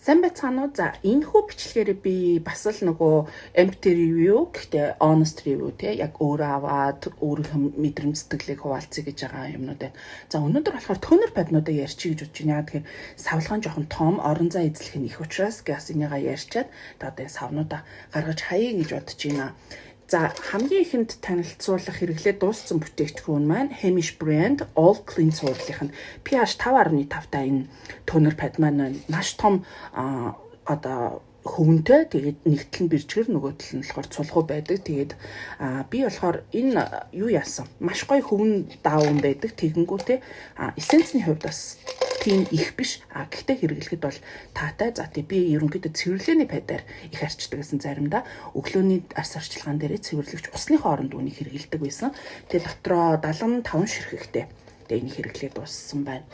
Сайн байцгаана уу? За, энэхүү бичлэгээр би бас л нөгөө empty review, гэхдээ honest review те, яг өөрөө аваад өөрийнхөө мэдрэмж, сэтгэлийг хуваалцъя гэж байгаа юмнууд байна. За, өнөөдөр болохоор toner pad нуудаа ярьчих гэж бодож байна. Яагаад тэгэхээр савлгаан жоохон том, орон зай эзлэх нь их учраас газ энийгээ ярьчаад та одоо энэ савнуудаа гаргаж хаяа гэж бодож байна. За, хамгийн ихэнд танилцуулах хэрэглээ дууссан бүтээгдэхүүн маань Heimish brand All Clean цувралынх нь pH 5.5 та энэ toner pad маань маш том одоо хөвөнтэй, тэгээд нэг тал нь бэржгэр, нөгөө тал нь болохоор цулхуу байдаг. Тэгээд би болохоор энэ юу яасан? Маш гоё хөвөн даавн байдаг. Тэгэнгүүтээ essence ний хувьд бас тийм их биш. А гэхдээ хэрэглэхэд бол таатай. За, тий, би ерөнхийдөө цэвэрлэгээний pad аар их арчдаг гэсэн, заримдаа өглөөний арс арчилгаан дээрээ цэвэрлэгч усныхаа оронд үүнийг хэрэглэдэг байсан. Тэгээ дотроо 75 ширхэгтэй. Тэгээ энийг хэрэглээд дууссан байна.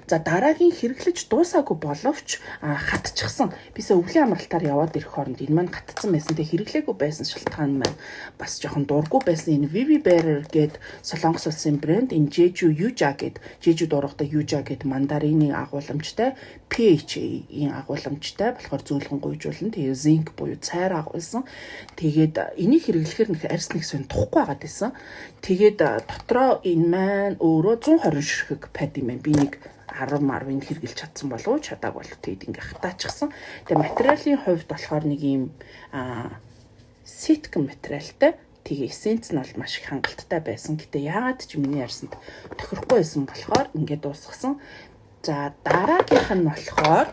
За, дараагийн хэрэглэж дуусаагүй боловч хатчихсан. Бисээ өвлийн амралтаар яваад ирэх хооронд энэ маань хатцсан байсан. Тэгээ хэрэглээгүй байсан шалтгаан маань бас жоохон дургүй байсан. Энэ Vivi Better гээд Солонгос улсын брэнд, энэ Jeju Yuja гээд, Jeju дуургатай Yuja гээд мандарины агууламжтай, PHA-ийн агууламжтай болохоор зөөлхөн гуйжуулна. Тэгээ zinc буюу цайр агуулсан. Тэгээд энийг хэрэглэхээр нэг арьс нэг сонь тухгүй байгаад байсан. Тэгээд дотроо энэ маань өөрөө 120 ширхэг pad юм байна. Би нэг 10 10-ыг хэрэглэж чадсан болов уу, чадааг болов, тэгээд ингээ хатаачихсан. Тэгээ материалын хувьд болохоор нэг юм ситкэн материалтай. Тэгээ essence нь бол маш их хангалттай байсан. Гэтэ яагаад ч миний арьсанд тохирохгүй байсан болохоор ингээд дуусгасан. За, дараагийнх нь болохоор,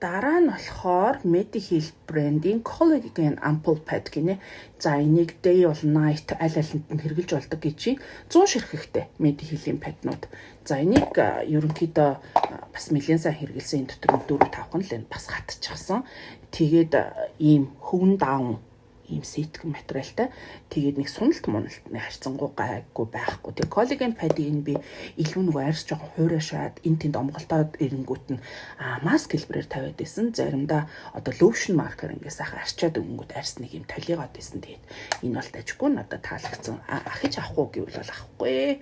дараа нь болохоор Mediheal брендийн Collagen Ampoule Pad гинэ. За, энийг day болон night аль алинд нь хэрэглэж болдог гэж чинь 100 ширхэгтэй Mediheal-ийн pad нууд. За, энийг ерөнхийдөө бас нэлээд сайн хэрэглэсэн. Энэ дотор 4 5 л энэ бас хатчихсан. Тэгээд ийм хөвөн даун, ийм сэтгэн материалтай. Тэгээд нэг суналт муналт нэг харьцангуй гайгүй байхгүй. Тэгээд collagen pad ыг нь би илүү нөгөө арьс жоохон хуурайшаад энэ тэнд омголтоод ирэнгүүт нь маск хэлбэрээр тавиад байсан. Заримдаа одоо lotion маркер ингээ сайхан арчаад өгөнгүүт арьс нэг юм толигоод байсан. Тэгээд энэ бол дажгүй, надад таалагдсан. Ахиж авах уу гэвэл бол авахгүй.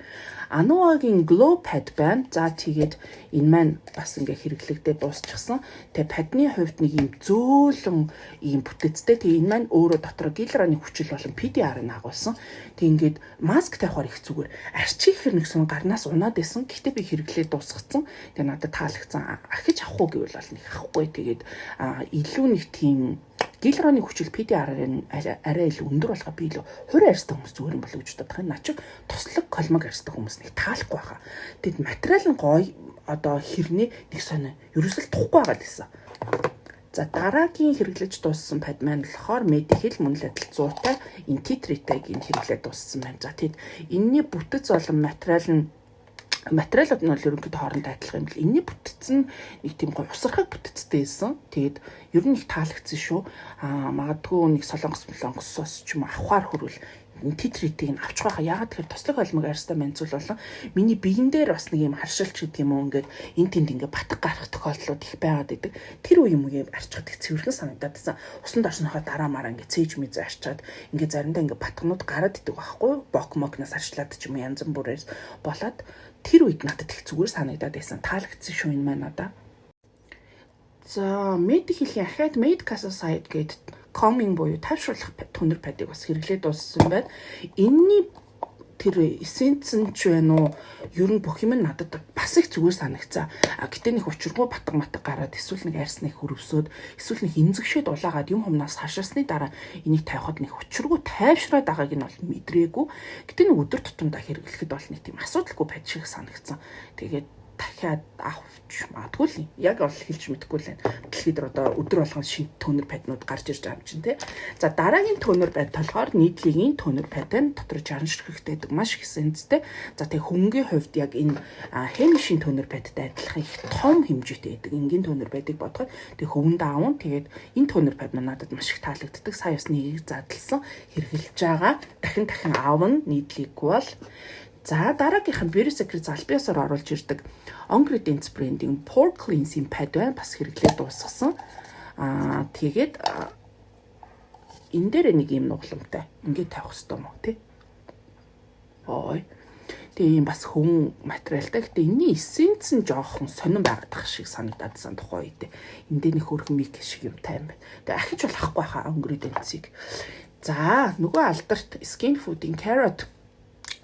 Anua-гийн Glow Pad байна. За, тэгээд энэ маань бас ингээ хэрэглэгдээ дуусчихсан. Тэгээ pad ны хувьд нэг юм зөөлөн ийм бүтэцтэй. Тэгээ энэ маань өөрөө дотроо гиалуроны хүчил болон PDRN агуулсан. Тэг ингээд маск тавихаар их зүгээр. Арчих хэр нэгсэн гарнаас унаад исэн. Гэхдээ би хэрэглээ дуусгацсан. Тэгээ надад таалагдсан. Ахиж авах уу гэвэл бол нэг авахгүй. Тэгээд илүү нэг тийм гиалуроны хүчил, PDRN арай илүү өндөр болохоор би илүү хувь арьстай хүмүүс зүгээр юм болов уу гэж бодох юм. Начиг тослог колмог арьстай хүмүүс нэг таалахгүй байхаа. Тэгэд материал нь гоё, одоо хэрнээ нэг сонио ерөөсөл тухгүй байгаа гэсэн. За, дараагийн хэрэглэж дууссан pad маань болохоор Mediheal мөн л адил 100-тай энэ tea tree тэйг энэ хэрэглээд дууссан байна. За, тэгэд энэний бүтэц болон материал нь, материалууд нь бол ерөнхийдөө хоорондоо адилхан юм бэл. Энэний бүтэц нь нэг тийм гоё усархаг бүтэцтэй байсан. Тэгээд ер нь их таалагдсан шүү. Аа, магадгүй нэг солонгос молонгосоос ч юм авахар хөрвөл tea tree тэйг нь авчих байхаа. Яагаад тэгэхээр тослог холимог арьстай манцуул болон миний биен дээр бас нэг юм харшилч гэдэг юм уу, ингээд эн тэнд ингээд батг гарах тохиолдлууд их байгаад идэг. Тэр үе юм уу арчхад их цэвэрхэн санагдаад байсан. Усанд орсныхоо дараа мараа ингээд цээж мэзээ арчаад ингээд заримдаа ингээд батгнууд гараад идэг байхгүй юу? Бок мокноос арчлаад ч юм уу, янз бүрээр болоод тэр үед надад их зүгээр санагдаад байсан. Таалагдсан шүү энэ маань надаа. За, Mediheal-ийн ахаад Made Casa Side гээд calming буюу тайвшруулах toner pad ыг бас хэрэглээд дууссан байна. Энэний тэр essence нь ч байна уу, ер нь бүх юм нь надад бас их зүгээр санагцаа. А гэтээ нэг учиргүй батга матга гараад, эсвэл нэг арьс нэг хөрвсөөд, эсвэл нэг эмзэгшээд улаагаад юм хумнаас хашаасны дараа энийг тавихад нэг учиргүй тайвшраад байгааг нь бол мэдрээгүй. Гэтэ нэг өдөр тутамдаа хэрэглэхэд бол нэг тийм асуудалгүй pad шиг санагцсан. Тэгээд дахиад авч магадгүй л, яг бол хэлж мэдэхгүй л байна. Дэлхийд дээр одоо өдөр болгон шинэ toner pad нууд гарч ирж байгаа юм чинь, тий. За, дараагийн toner pad болохоор нийтлэгийн toner pad нь дотор 60 ширхэгтэй байдаг, маш их essence тэй. За, тэгээ хөнгөний хувьд яг энэ Heimish-ийн toner pad тай адилхан их том хэмжээтэй байдаг. Энгийн toner pad ыг бодоход тэгээ хөвөн даавн, тэгээд энэ toner pad маань надад маш их таалагддаг. Сая бас нэгийг задлсан, хэрэглэж байгаа. Дахин дахин аавна нийтлэггүй бол. За, дараагийнх нь Beauty Secrets аль биесээр оруулж ирдэг Ingredients брендийн Pore Cleansing Pad байна. Бас хэрэглээ дуусгасан. Аа, тэгээд энэ дээр нэг юм нугламтай. Ингээд тавих хэрэгтэй юм уу, тий? Ой. Тэгээ ийм бас хүн материалтай. Гэтэ энэний essence нь жоохон сонин байгаад тах шиг санагдаадсан тухайн үед. Энд дээр нэг хөөрхөн мик шиг юмтай юм байна. Тэгээ ахиж бол авахгүй хаа ingredients-ийг. За, нөгөө алдарт Skin Food-ийн carrot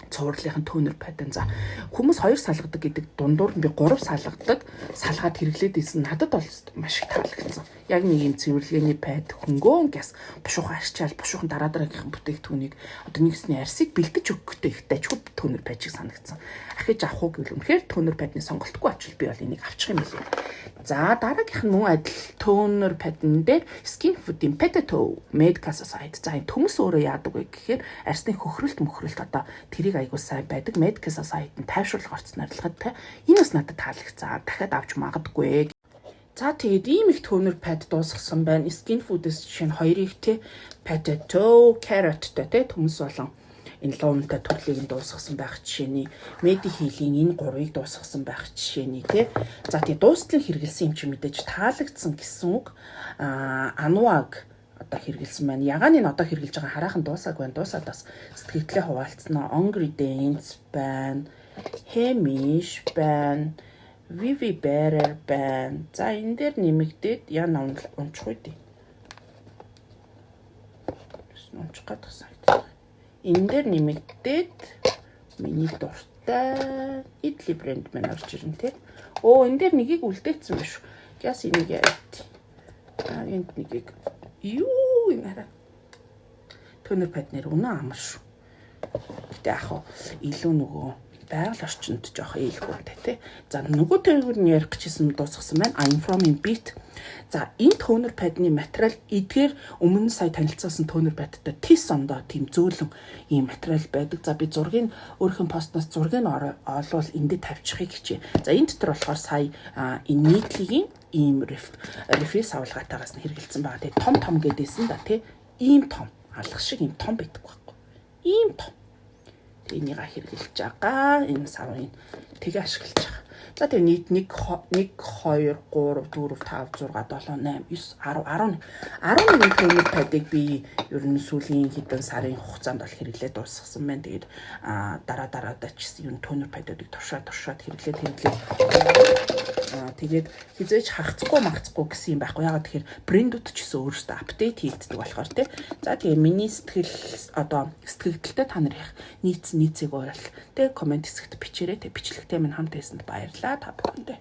цувралынхын toner pad. За, хүмүүс хоёр салгадаг гэдэг дундуур нь би гурав салгадаг. Салгаад хэрэглээд исэн, надад бол маш их таалагдсан. Яг нэг юм цэвэрлэгээний pad, хөнгөн гяс бушуухан арчаал, бушуухан дараа дараагийнхан бүтээгдэхүүнийг, одоо нэгсний арсыг бэлдэж өгөхгүй их дажгүй toner pad шиг санагдсан. Ахиж авах уу гэвэл үнэхээр toner pad-ны сонголтгүй очил би бол энийг авчих юм билээ. За, дараагийнх нь мөн адил toner pad-н дээр Skin Food-ийн Potato Madecassoside. За, энэ төмөс өөрөө яадаг вэ гэхээр арсны хөхрөлт мөхрөлт, одоо тэрийг айгуу сайн байдаг. Madecassoside нь тайвшруулах орц найрлагатай. Энэ бас надад таалагдсан. Дахиад авч магадгүй. За, тэгээд ийм их toner pad дуусгасан байна. Skin Food-с жишээ нь хоёрыг те, potato, carrot-тай те, төмөс болон энэ луунтай төрлийг нь дуусгасан байх жишээний, Mediheal-ийн энэ гурвыг дуусгасан байх жишээний те. За, тэгээ дуустал нь хэрэгэлсэн юм чи мэдээж таалагдсан гэсэн үг. Ануаг одоо хэрэгэлсэн байна. Ягааны нь одоо хэрэглэж байгаа, хараахан дуусааг байна. Дуусаад бас сэтгэлдээ хуваалцсан. Ingredients байна. Heimish байна. Vivi Better байна. За, энэ дээр нэмэгдээд яна унчих үү дээ. Унчих гээд санагдаж байна. Энэ дээр нэмэгдээд миний дуртай Italy брэнд маань орж ирнэ те. Оо, энэ дээр нэгийг үлдээсэн биш. Гяс энийг яриад. А, энд нэгийг юу энэ хараа. Toner pad нэр үнэн амар шүү. Гэтэ яг хаа илүү нөгөө байгаль орчинд жоох ээлгүүнтэй тий. За, нөгөө төгөр нь ярих гэжсэн дуусгасан байна. I'm from in beat. За, энэ toner pad-ны материал эдгээр өмнө сая танилцуулсан toner pad-тай тис ондоо тийм зөөлөн ийм материал байдаг. За, би зургийг өөрийнхөө постноос зургийг олвол эндээ тавьчихыг хичээ. За, энэ дотор болохоор сая энэ нийтлэгийн ийм refill савлгаатаагаас нь хэрэгэлсэн байгаа. Тэгээ том том гэдээсэн да тий. Ийм том алах шиг ийм том байдаг байхгүй. Ийм том. Тэгээ энийг хэрэглэж байгаа. Энэ савын тэгээ ашиглаж байгаа. За, тэгээ нийт 1 1 2 3 4 5 6 7 8 9 10 11 11 toner pad-ыг би ер нь сүүлийн хэдэн сарын хугацаанд бол хэрэглээд дуусгасан байна. Тэгээд дараа дараадаа ч гэсэн ер нь toner pad-уудыг туршаад туршаад хэрэглээд хэрэглээд, тэгээд хизээж хагацгүй махацгүй гэсэн юм байхгүй. Ягаад тэгэхээр брэндүүд ч гэсэн өөрөөсөө update хийгддэг болохоор тий. За, тэгээ миний сэтгэл одоо сэтгэгдэлтэй та нар их нийцсэн нийцээг бол тий, comment хэсэгт бичээрэй. Тэг, бичлэгтэй минь хамт байсанд баярлалаа та бүхэндээ.